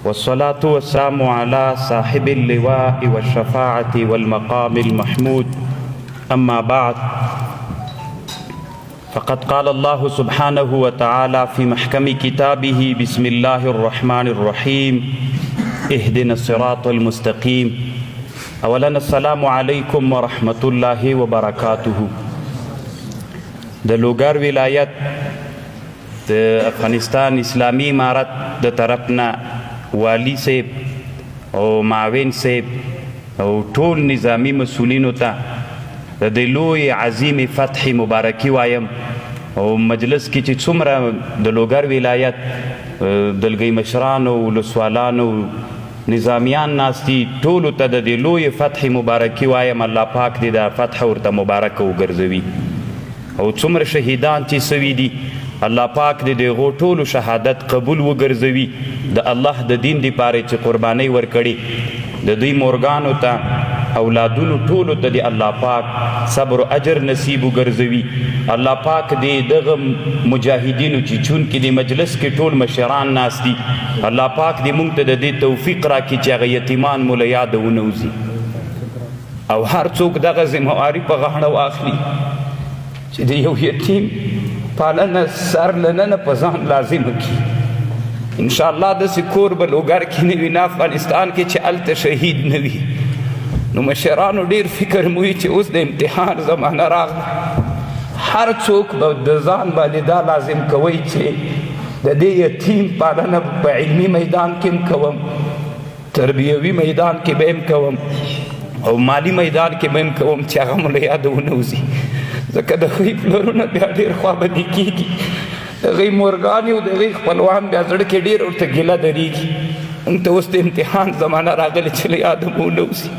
والصلاة والسلام على صاحب اللواء والشفاعة والمقام المحمود. أما بعد، فقد قال الله سبحانه وتعالى في محكم كتابه: بسم الله الرحمن الرحيم، اهدنا الصراط المستقيم. اولا، السلام عليكم ورحمة الله وبركاته. د لوګر ولایت، د افغانستان اسلامي امارت د طرف نه والي صاحب او معاون صاحب او ټول نظامی مسولینو ته د دې لوی عظیم فتح مبارکي وایم. او مجلس کې چې څومره د لوګر ولایت دلګۍ مشرانو، ولسوالانو، نظامیان ناست دي، ټولو ته د دې لوی فتح مبارکي وایم. الله پاک دې دا فتح ورته مبارک وګرځوي، او څومره شهیدان چې سوي دي، الله پاک دې د هغو ټولو شهادت قبول وګرځوي. د الله د دین دپاره چې قربانۍ ورکړي، د دوی مورګانو ته، اولادونو، ټولو ته دې الله پاک صبر او اجر نصیب وګرځوي. الله پاک دې دغه مجاهدینو چې چون کې د مجلس کې ټول مشران ناست دي، الله پاک دې مونږ ته د دې توفیق راکړي چې هغه یتیمان مو له یاده ونه وځي، او هر څوک دغه ذمهواري په غاړه واخلي چې د یو یتیم پالنه سر له ننه په ځان لازمه کړي. ان شاء الله داسې کور به لوګر کې نه وي، نه افغانستان کې، چې هلته شهید نه وي. نو مشرانو، ډیر فکر مو وي چې اوس د امتحان زمانه راغله. هر څوک به د ځان باندې دا لازم کوي چې د دې یتیم پالنه په علمي میدان کې هم کوم، تربیوي میدان کې به هم کوم، او مالی میدان کې به هم کوم، چې هغه مو له یاده ونه وځي، ځکه د هغوی پلرونه بیا ډېر خوابدي کېږي، د هغوی مورګانې او د هغوی خپلوان بیا زړه کې ډېر ورته ګیله درېږي. موږ ته اوس د امتحان زمانه راغلې چې له یاده مو ونه وځي.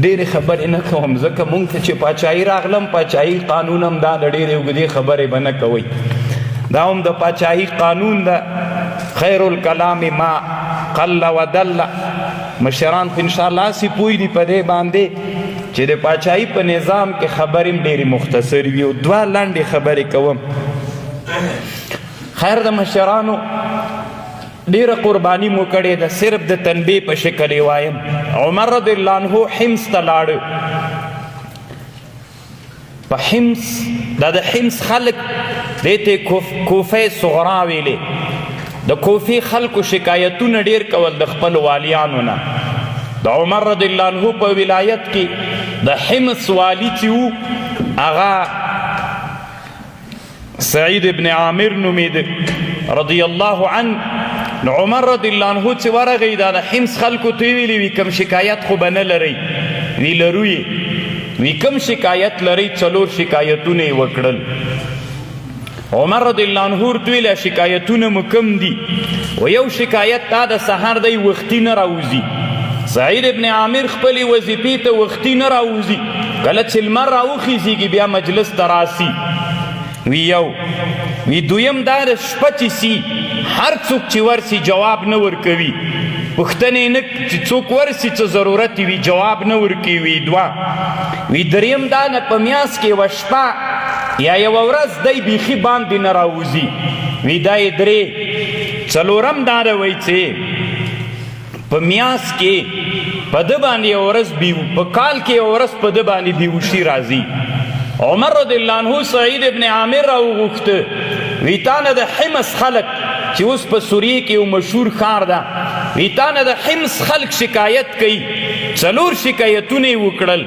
ډېرې خبرې نه کوم، ځکه مونږ ته چې پاچاهي راغلم، پاچاهي قانون هم دا د ډېرې اوږدې خبرې به نه کوئ. دا هم د پاچاهي قانون ده: خیر الکلام ما قل ودل. مشران خو انشاءالله هسې پوه دي په دې باندې چې د پاچاهي په نظام کې خبرې هم ډېرې مختصرې وي، او دوه لنډې خبرې کوم. خیر، د مشرانو ډیره قربانی مو کړې ده، صرف د تنبیه په شکل یې وایم. عمر رضی الله عنه حمص ته لاړ. په حمص، دا د حمص خلک دې ته کوفه صغرا ویلې. د کوفې خلکو شکایتونه ډیر کول د خپل والیانو نه. د عمر رضی الله عنه په ولایت کې د حمص والی چې وو، هغه سعید ابن عامر نومېده رضی الله عنه. نو عمر رضی الله عنه چې ورغی، دا د حمص خلکو ته ویلي وي: کوم شکایت خو به نه لرئ؟ وی لرو یې. وی کوم شکایت لرئ؟ څلور شکایتونه یې وکړل. عمر رضی الله عنه ورته ویل: شکایتونه مو کوم دي؟ و یو شکایت دا د سهار دی وختي نه راوځي. سعید ابن عامر خپلې وظیفې ته وختي نه راوځي، کله چې لمر راوخیږي بیا مجلس ته راسي. وی یو. وی دویم دا د شپه چې سي، هر څوک چې ورسي جواب نه ورکوي، پوښتنې نه، چې څوک ورسي، څه ضرورت وي، جواب نه ورکوي. وی دوه. وی دریم دا نه په میاس کې یوه شپه یا یوه ورځ دی بیخي باندې نه راوځي. وی دا یې درې. څلورم دا دی، وایي چې په میاس کې په ده باندې یوه ورځ بی، په کال کې یوه ورځ په ده باندې بیهوشي راځي. عمر رضی الله عنه سعید ابن عامر راوغوښته. وی تا نه د حمص خلک، چې اوس په سوریه کې یو مشهور ښار ده، وی تا نه د حمص خلک شکایت کوي. څلور شکایتونه یې وکړل.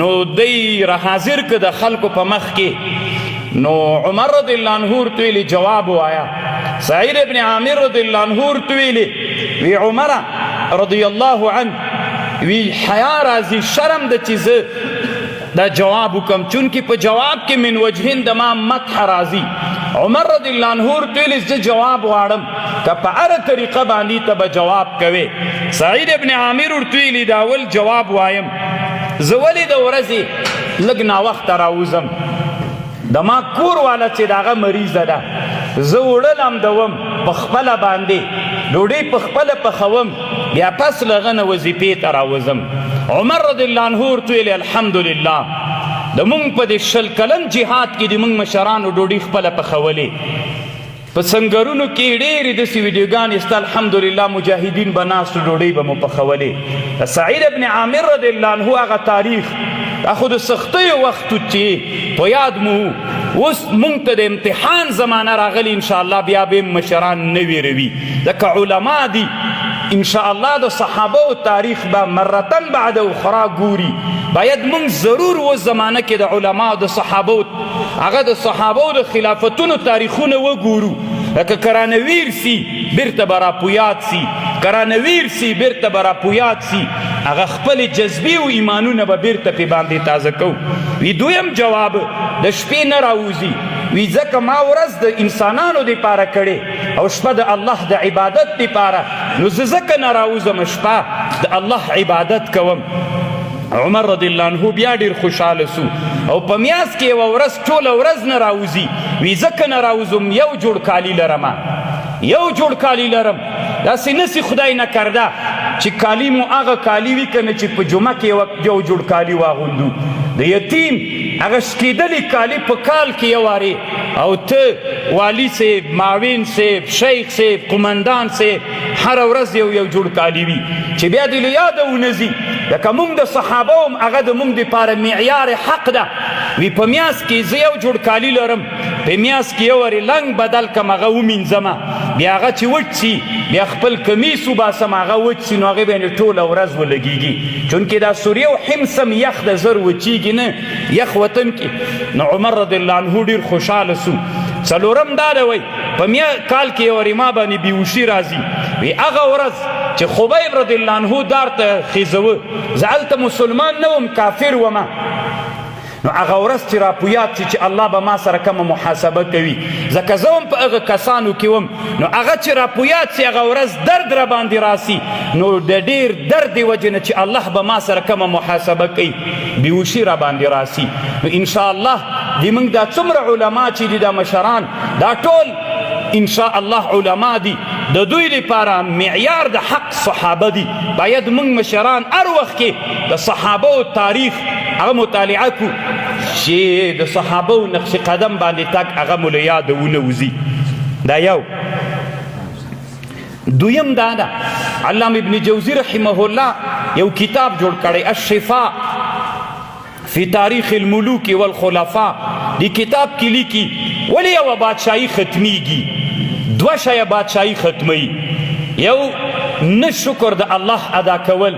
نو دی را حاضر که د خلکو په مخ کې. نو عمر رضی الله عنه ورته ویلي: جواب وایا. سعید ابن عامر رضی الله عنه ورته ویلي، وی عمره رضی الله عنه، وی حیا راځي، شرم د چې زه دا جواب وکم، چونکه په جواب کې من وجهین د ما مدح راځي. عمر رضی الله عنه ورته ویلي: زه جواب غواړم که په هره طریقه باندې ته به جواب کوې. سعید ابن عامر ورته ویلي: دا اول جواب وایم، زه ولې د ورځې لږ ناوخته راوځم؟ د ما کور والا چې د هغه مریضه ده، زه اوړه لمدوم په خپله باندې، ډوډۍ په خپله پخوم، بیا پس له هغه نه وظیفې ته راوځم. عمر رضی الله عنه ورته ویلي: الحمدلله، د مونږ په دې 20 کلن جهاد کې د مونږ مشرانو ډوډۍ خپله پخولې. په سنګرونو کې ډېرې داسې ویډیوګانې شته، الحمدلله مجاهدین به ناست، ډوډۍ به مو پخولې. د سعید ابن عامر رضی الله عنه هغه تاریخ، دا خو د سختیو وخت چې په یاد مو، اوس مونږ ته د امتحان زمانه راغلی، انشاءالله بیا به مشران نه ویروي، ځکه علما دي. انشاءالله د صحابه او تاریخ به مرتن بعد اخرى ګوري. باید مونږ ضرور اوس زمانه کې د علما او د صحابه، هغه د صحابه د خلافتونو تاریخونه وګورو، لکه کرانویر سی بیرته به راپویاد سی، کرانویر سی بیرته به راپویاد سی، هغه خپل جذبې او ایمانونه به بیرته پې باندې تازه کو. وی دویم جواب، د شپې نه راوځي، وی ځکه ما ورځ د انسانانو دپاره کړې او شپه د الله د عبادت دپاره، نو زه ځکه نه راوځم، شپه د الله عبادت کوم. عمر رضی الله عنه بیا ډیر خوشاله سو او په میاس کې یوه ورځ ټوله ورځ نه راوځي، وی ځکه نه راوځم، یو جوړ کالي لرم، یو جوړ کالي لرم، داسې نه سي خدای نه کرده چې کالي مو هغه کالي وي که نه چې په جمعه کې یو جوړ کالي واغوندو. د یتیم هغه شکېدلي کالي په کال کې یو وارې، او ته والی صاحب، معاون صاحب، شیخ صاحب، قومندان صاحب، هره ورځ یو یو جوړ کالي وي چې بیا دې له یاده ونه ځي. لکه موږ د صحابه هم هغه د موږ دپاره معیار حق ده. وي په میاس کې زه یو جوړ کالي لرم، په میاس کې یو وارې لنګ بدل کم، هغه ومینځم، بیا هغه چې وچ سي بیا خپل کمیس وباسم، هغه وچ سي نو هغې باندې ټوله ورځ ولګېږي، چونکې دا سوریه او حمص هم یخ ده، زر وچېږي نه یخ وطن کې. نو عمر رضی الله عنه ډېر خوشحاله سو. څلورم دا دی، وایي په میا کال کې یو وارې ما باندې بیهوشي راځي، وي هغه ورځ چې خبیب رضی الله عنه دار ته خیزوه، زه هلته مسلمان نه وم، کافر وم، نو هغه ورځ چې راپویاد شي چې الله به ما سره کومه محاسبه کوي، ځکه زه هم په هغه کسانو کې وم، نو هغه چې راپویاد شي هغه ورځ درد را باندې راسي، نو د ډېر درد وجې نه چې الله به ما سره کومه محاسبه کوي، بیهوشي را باندې راسي. نو انشاءالله د موږ دا څومره علما چې دي، دا مشران، دا ټول ان شاء الله علما دي، د دوی لپاره معیار د حق صحابه دي. باید موږ مشران هر وخت کې د صحابه او تاریخ هغه مطالعه کو چې د صحابه او نقش قدم باندې تګ هغه مو له یاده ونه وځي. دا یو. دویم دا ده، علامه ابن جوزی رحمه الله یو کتاب جوړ کړی، الشفاء فی تاریخ الملوک والخلفاء. دی کتاب کې لیکي ولې یوه بادشاهي ختمیږي؟ دوه شیه بادشاهي ختموي، یو نه شکر د الله ادا کول،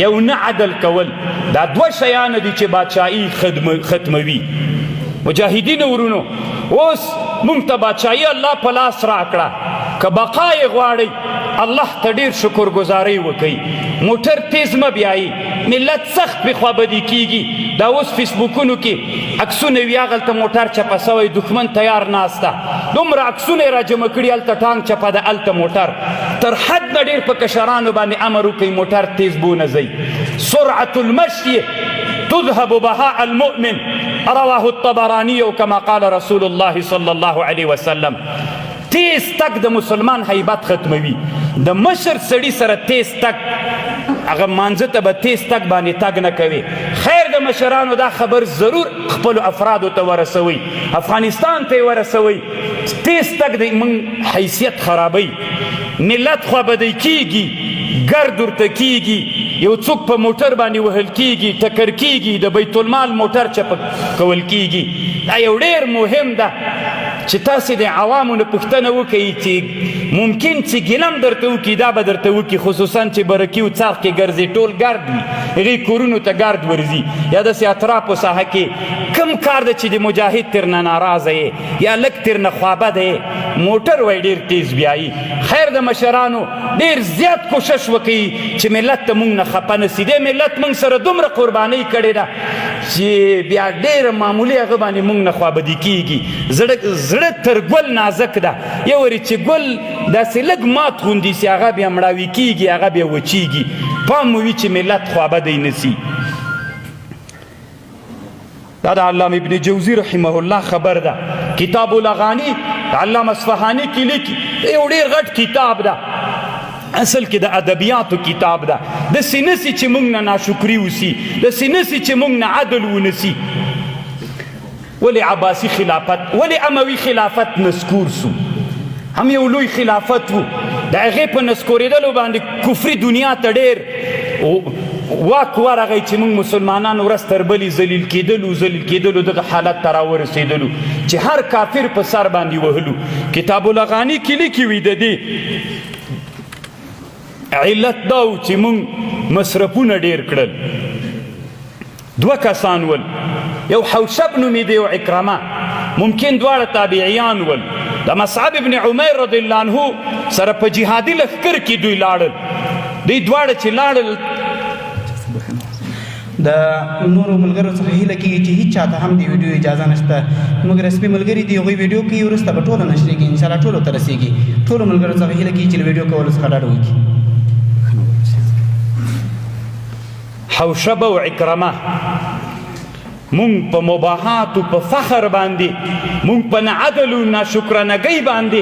یو نه عدل کول. دا دوه شیان دي چې بادشاهي ختموي. مجاهدین ورونو، اوس مونږ ته بادشاهي الله په لاس راکړه، که بقا یې غواړئ الله ته ډېر شکرګزارۍ وکئ. موټر تیز مه بیایئ، ملت سخت پې خوابدي کیږي. دا اوس فیسبوکونو کې عکسونه وي، هغلته موټر چپه سوی، دښمن تیار ناسته، دومره عکسونه یې راجمع کړي، هلته ټانک چپه ده، هلته موټر. تر حد نه ډېر په کشرانو باندې امر وکړئ، موټر تیز بونه ځئ. سرعة المشي تذهب بهاء المؤمن، رواه الطبراني كما قال رسول الله صلى الله عليه وسلم. تیز تګ د مسلمان هیبت ختموي. د مشر سړي سره تیز تګ، هغه مانځه ته به تیز تګ باندې تګ نه کوي. خیر د مشرانو دا خبر ضرور خپلو افرادو ته ورسوي، افغانستان ته یې ورسوي. تیز تګ د موږ حیثیت خرابوي، ملت خوابدی کیږي، ګرد ورته کیږي، یو څوک په موټر باندې وهل کیږي، ټکر کیږي، د بیت المال موټر چپه کول کیږي. دا یو ډیر مهم ده چې تاسې د عوامو نه پوښتنه وکړئ چې ممکن چې ګیله هم درته وکړي، دا به درته وکړي، خصوصا چې برکي او څرخ کې ګرځي، ټول ګرد وي، هغې کورونو ته ګرد ورځي، یا داسې اطرافو ساحه کې کم کار ده چې د مجاهد ترنه ناراضه یې یا لږ ترنه خوابده یې، موټر وای ډیر تیز بیایي. خیر د مشرانو ډیر زیات کوشش وکړي چې ملت ته مونږ نه خپه نه سي. دې ملت مونږ سره دومره قربانۍ کړې ده چې بیا ډېره معمولي هغه باندې مونږ نه خوابدي کیږي. زړه تر ګل نازک ده، یو ورې چې ګل داسې لږ مات غوندي سي هغه بیا مړاوي کیږي، هغه بیا وچیږي. پام مو وي چې ملت خوابدی نه سي. دا د علامه ابن جوزی رحمه الله خبر ده. کتاب الاغانی علامه اصفهانی کې لیکي، یو ډیر غټ کتاب ده، اصل کې د ادبیاتو کتاب ده. د سینسي چې مونږ نه ناشکری وسی، د سینسي چې مونږ نه عدل ونسی. ولی عباسی خلافت، ولی اموی خلافت نسکور سو؟ هم یو لوی خلافت وو، د هغې په نسکورېدلو باندې کفري دنیا ته ډېر واک ورغی چې موږ مسلمانان ورځ تر بلې ذلیل کېدلو ذلیل کېدلو، دغه حالت ته راورسېدلو چې هر کافر په سر باندې وهلو. کتاب الاغاني کې لیکي وي د دې علت دا و چې موږ مصرفونه ډېر کړل. دوه کسان ول، یو حوشب نومېده، یو عکرمه، ممکن دواړه تابعیان ول. د مصعب ابن عمیر رضی الله عنه سره په جهادي لښکر کې دوی لاړل. دوی دواړه چې لاړل، د نورو ملګرو څخه هیله کیږي چې هیڅ چاته هم د ویډیو اجازه نشته. موږ رسمي ملګري دي، هغوی ویډیو کوي، وروسته به ټوله نشریږي ان شاء الله، ټولو ته رسیږي. ټولو ملګرو څخه هیله کیږي چې له ویډیو کولو څخه ډډه وکړي. حوشب او عکرمه، مونږ په مباحاتو په فخر باندې، مونږ په نه عدل او ناشکرانګۍ باندې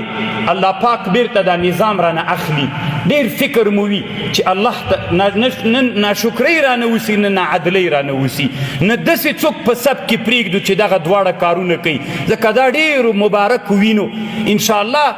الله پاک بیرته دا نظام رانه اخلي. ډیر فکر مو وي چې الله ته نه ناشکرۍ رانه وسي، نه ناعدلۍ رانه وسي، نه داسې څوک په سب کې پرېږدو چې دغه دواړه کارونه کوي، ځکه دا ډېرو مبارکو وینو. انشاءالله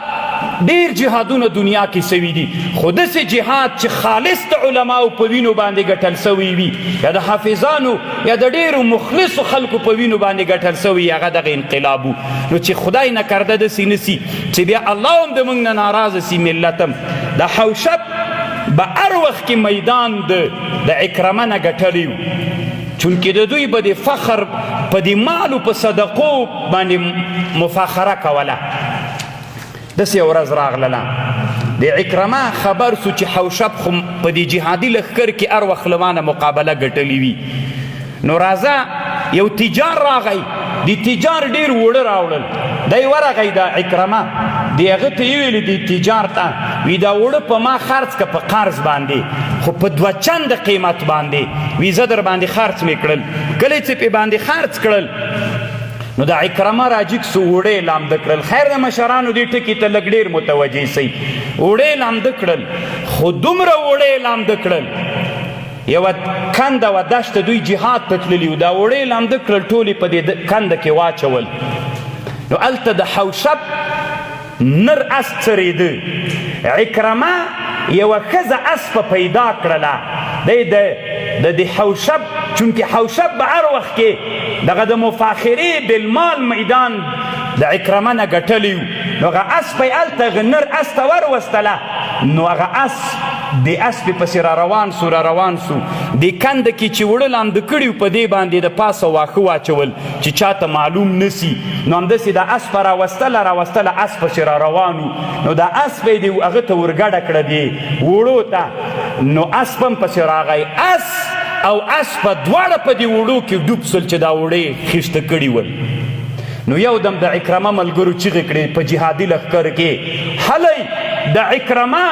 ډیر جهادونه دنیا کې سوي دي، خو داسې جهاد چې خالص د علماو په وینو باندې ګټل سوی وي، یا د حافظانو یا د ډیرو مخلصو خلکو په وینو باندې ګټل سوی، هغه دغه انقلاب وو. نو چې خدای نه کرده داسې نه سي چې بیا الله هم د موږ نه ناراضه سي، ملت هم. د حوشب به هر وخت کې میدان د عکرمه نه ګټلی و، چونکې د دوی به د فخر په دې مالو په صدقو باندې مفاخره کوله. داسې یوه ورځ راغلله، د عکرمه خبر سو چې حوشب خو په دې جهادي لښکر کې هر وخت له مانه مقابله ګټلې وي، نو راځه. یو تجار راغی، د تجار ډیر وړه راوړل. دی ورغی د عکرمه، دی هغه ته یې ویلې، دی تجار ته وی، دا وړه په ما خرڅ که په قرض باندې، خو په دوه چنده قیمت باندې. وی زه در باندې خرڅ مې کړل. کله چې پې باندې خرڅ کړل، نو د عکرمه راجیک سو، وړې لامده کړل. خیر د مشرانو دې ټکي ته لږ ډېر متوجه سئ. وړې لامده کړل، خو دومره وړې لامده کړل، یوه کنده وه، دشته، دوی جهاد ته تللي وو، دا وړې لامده کړل، ټولې په دې کنده کې واچول. نو هلته د حوشب نر اس څرېده. عکرمه یوه ښځه اسپه پیدا کړله. دی د د د حوشب، چونکه حوشب به هر وخت کې دغه د مفاخرې بالمال میدان د عکرمه نه ګټلی و، نو هغه اسپه یې هلته هغه نر اس ته وروستله. نو هغه اس د اسپې پسې را روان سو، را روان سو. دې کنده کې چې وړه لامده کړي، په دې باندې د پاسه واښه واچول چې چاته معلوم نسی. نو همداسې د اسپه راوستله راوستله، اس پسې را روان و. نو د اسپه یې دی هغه ته ورګډه کړه دې وړو ته، نو اسپ هم پسې راغی. اس او اسپه دواړه په دې وړو کې ډوب سول چې دا وړې خیشته کړي ول. نو یو دم د عکرمه ملګرو چیغې کړې په جهادي لښکر کې، هلئ، د عکرمه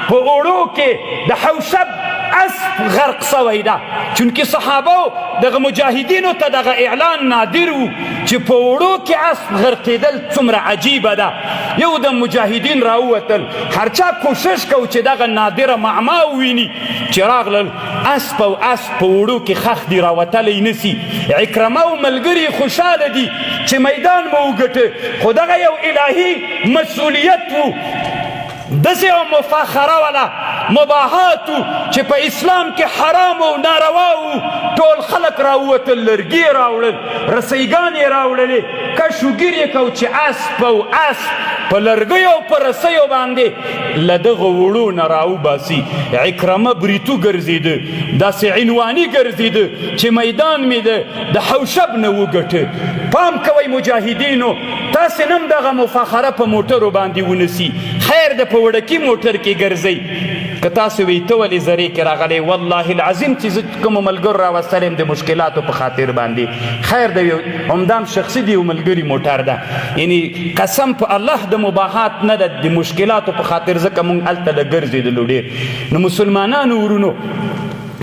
په اوړو کې د حوشب اسپ غرق سوی ده. چونکه صحابه دغه مجاهدینو ته دغه اعلان نادر وو چې په اوړو کې اسپ غرقېدل څومره عجیبه ده. یو د مجاهدین راووتل، هر چا کوشش کو چې دغه نادره معما وویني. چې راغلل، اسپ او اسپ په اوړو کې خښ دي، راوتلی نسی. عکرمه او ملګري خوشحاله دي چې میدان مو وګټه، خو دغه یو الهي مسؤلیت وو، داسې یو مفاخره ولا مباحات چې په اسلام کې حرام او ناروا وو. ټول خلک راووتل، لرګي یې راوړل، رسیګان یې راوړلې، کش و ګیر یې کو چې اسپ او اسپ په لرګیو او په رسیو باندې له دغه وړو نه راوباسي. عکرمه بریتو ګرځېده، داسې عنواني ګرځېده چې میدان مې د حوشب نه وګټه. پام کوئ مجاهدینو، تاسې نم دغه مفاخره په موټرو باندې ونسی. خیر د په وړکي موټر کې ګرځئ، که تاسو وی ته ولې زرې کې راغلی، والله العظیم چې زه کوم ملګرو راوستلی یم د مشکلاتو په خاطر باندې. خیر د یو همدام شخصي دی، یو ملګري موټر ده، یعنی قسم په الله د مباحات نه ده، د مشکلاتو په خاطر، ځکه مونږ هلته له ګرځېدلو ډېر. نو مسلمانانو ورونو،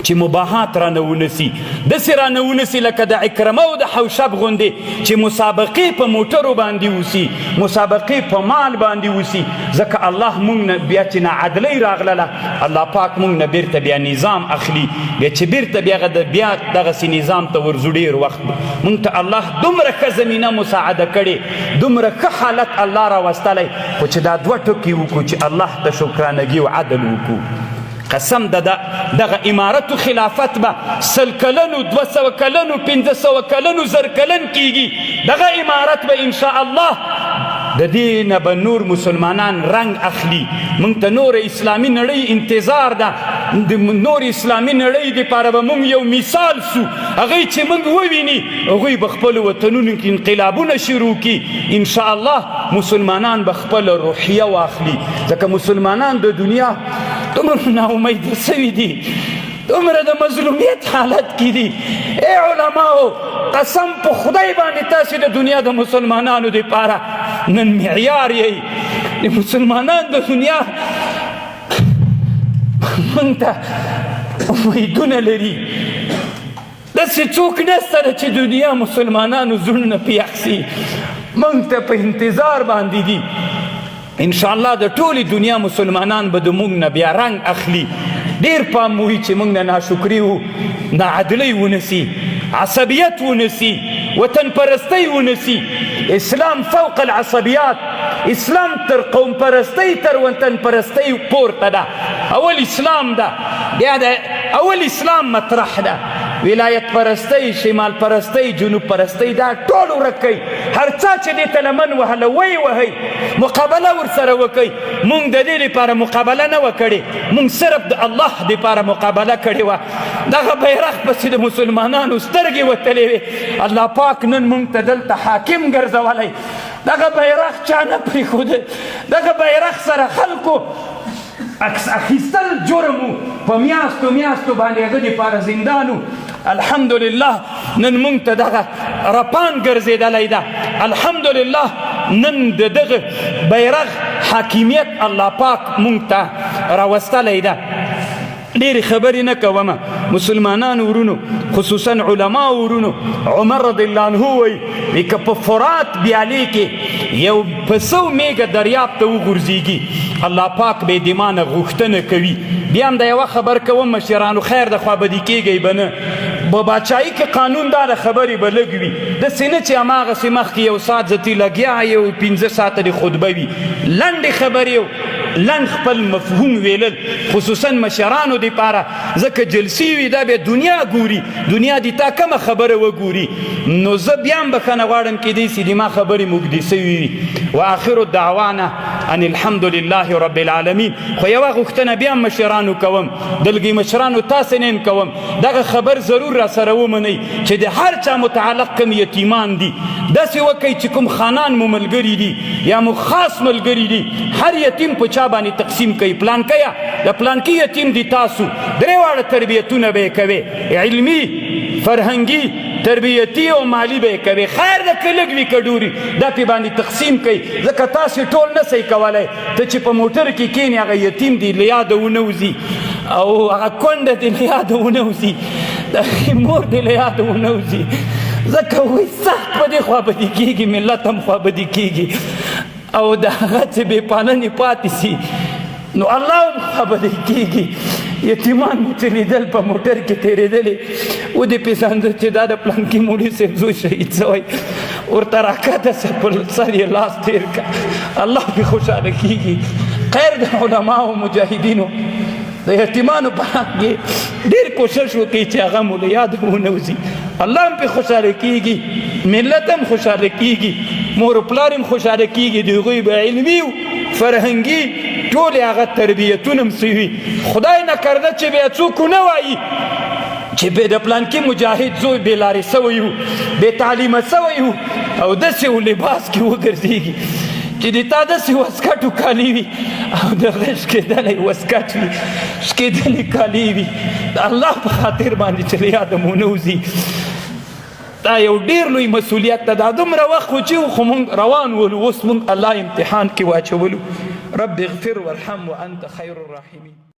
چې مباحات رانه ونسی، داسې رانه ونسی لکه د عکرمه او د حوشب غوندې چې مسابقې په موټرو باندې وسی، مسابقې په مال باندې وسی. ځکه الله مونږ نه بیا چې ناعدلۍ راغلله، الله پاک مونږ نه بیرته بیا نظام اخلي، بیا چې بیرته بیا بیا دغسې نظام ته ورځو. ډېر وخت مونږ ته الله دومره ښه زمینه مساعده کړې، دومره ښه حالت الله راوستلی، خو چې دا دوه ټکي وکړو چې الله ته شکرانګي او عدل وکړو، قسم د دغه امارت خلافت به 100 کلنو، 200 کلنو، 500 کلنو، 1000 کلن کیږي. دغه امارت به ان شاء الله د دې نه به نور مسلمانان رنگ اخلي. مونږ ته نور اسلامي نړۍ انتظار ده، د نور اسلامي نړۍ دپاره به مونږ یو مثال سو. هغوی چې مونږ وویني هغوی به خپلو وطنونو کې انقلابونه شروع کړي. ان شاء الله مسلمانان به خپله روحیه واخلي، ځکه مسلمانان د دنیا دومره ناامیده سوي دي، دومره د مظلومیت حالت کې دي. ای علماو، قسم په خدای باندې تاسې د دنیا د مسلمانانو دپاره نن معیار یئ. د مسلمانان د دنیا مونږ ته امیدونه لري. داسې څوک نشته چې دنیا مسلمانانو زړونه پې یخ سي، مونږ ته په انتظار باندې دي. ان شاء الله د ټولې دنیا مسلمانان به د مونږ نه بیا رنګ اخلي. ډېر پام مو وي چې مونږ نه ناشکري و ناعدلۍ ونسي، عصبیت ونسي، وطن پرستۍ ونسي. اسلام فوق العصبیات، اسلام تر قوم پرستۍ تر وطن پرستۍ پورته ده. اول اسلام ده، بیا د اول اسلام مطرح ده. ولایت پرستۍ، شمال پرستۍ، جنوب پرستۍ دا ټول ورک کوي. هر چا چې دې ته لمن وهله ویې وهئ، مقابله ورسره وکئ. مونږ د دې لپاره مقابله نه وه کړې، مونږ صرف د الله دپاره مقابله کړې وه. دغه بیرغ پسې د مسلمانانو سترګې وتلې وې. الله پاک نن مونږ ته دلته حاکم ګرځولی. دغه بیرغ چا نه پرېښوده، دغه بیرغ سره خلکو عکس اخیستل جرم و، په میاشتو میاشتو باندې هغه دپاره زندان و. الحمدلله نن مونږ ته دغه رپان ګرځېدلی ده. الحمدلله نن د دغه بیرغ حاکمیت الله پاک مونږ ته راوستلی ده. ډېرې خبرې نه کوم. مسلمانانو ورونو، خصوصا علما ورونو، عمر رضی الله عنه وایي که په فرات بیالې کې یو پسه میږه دریاب ته وغورځېږي، الله پاک به د ما نه غوښتنه کوي. بیا هم دا یوه خبر کوم مشرانو، خیر د خوا بدي کېږئ به نه. په باچایي کې قانون دا د خبرې به لږ وي، داسې نه چې هماغسې مخکې یو ساعت زه ترې لګیا یو 5 ساعته دې خطبه وي. لنډې خبرې او لنډ خپل مفهوم ویلل، خصوصا مشرانو دپاره، ځکه جلسې وي، دا بیا دنیا ګوري، دنیا دې تا کومه خبره وګوري. نو زه بیا هم بښنه غواړم، کېدای سي د ما خبرې مو اوږدې سوي وي. واخر دعوانا ان الحمد لله رب العالمین. خو یوه غوښتنه بیا هم مشرانو کوم، دلګي مشرانو تاسې نه هم کوم، دغه خبر ضرور را سره ومنئ چې د هر چا متعلق کوم یتیمان دي، داسې وکئ چې کوم خانان مو ملګري دي یا مو خاص ملګري دي، هر یتیم په چا باندې تقسیم کوي. پلانکیه د پلانکي یتیم دي، تاسو درې واړه تربیتونه به یې کوئ، علمي، فرهنګي، تربیتي او مالي به یې کوئ. خیر ده که لږ وي که ډوري، دا پې باندې تقسیم کوي، ځکه تاسې ټول نه سئ کولی. ته چې په موټر کې کښېنې هغه یتیم دې له یاده ونه وځي، او هغه کونډه دې له یاده ونه وځي، د هغې مور دې له یاده ونه وځي، ځکه وایي سخت په دې خوابدي کېږي، ملت هم خوابدي کېږي، او د هغه چې بې پالنې پاتې سي نو الله هم خوابدی کېږي. یتیمان مو چې لیدل په موټر کې تېرېدلې، ودې پېژانده چې دا د پلانکي مولوي صاحب زوی شهید سوی، ورته راکښته سه، پر سر یې لاس تېر که، الله پرې خوشحاله کېږي. خیر د علماو مجاهدینو د یتیمانو په حق کې ډېر کوشش وکړئ چې هغه مو له یاده ونه وځي. الله هم پرې خوشحاله کېږي، ملت هم خوشحاله کېږي، مور و پلار هم خوشحاله کېږي. د هغوی به علمي او فرهنګي ټولې هغه تربیتونه هم سوي. خدای نه کرده چې بیا څوک ونه وایي چې به د پلانکي مجاهد زوی بې لارې سوی و، بې تعلیمه سوی و، او داسې و لباس کې وګرځېږي چې د تا داسې واسکټو کالي وي او د هغه شکېدلی واسکټ وي، شکېدلي کالي وي. د الله په خاطر باندې چې له یاده مو نه وځي، دا یو ډیر لوی مسولیت ده. دا دومره وخت خو چې خو مونږ روان ولو، اوس مونږ الله امتحان کې واچولو. رب اغفر وارحم وانت خیر الراحمین.